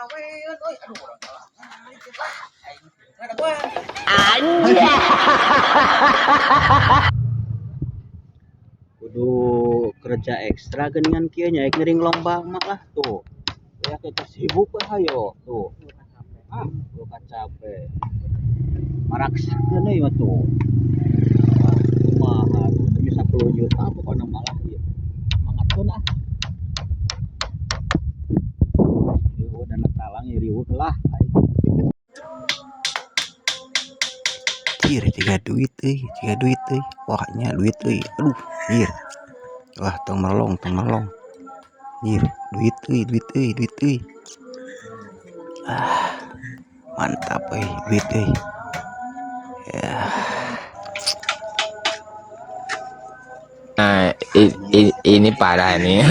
Gawean euy, aduh urang salah. Lah, aing ngadaguan. Kudu kerja ekstra geuningan kieu nya ek ngiring lomba mah lah tuh. Ya kita sibuk lah hayo tuh. Ah, tuh kacape. Maraksakeun euy mah tuh. Ah, kumaha tuh demi 10 juta pokona malah ieu. Semangatkeun ah. Ieu dana talang ieu riweuh lah aing. Anjir, jiga duit euy, jiga duit euy. Wah, nya duit euy. Aduh, anjir. Wah, tong melong, tong melong. Anjir, duit euy, duit euy, duit euy. Ah, mantap euy, duit euy. Ya. Nah, ini parah nih.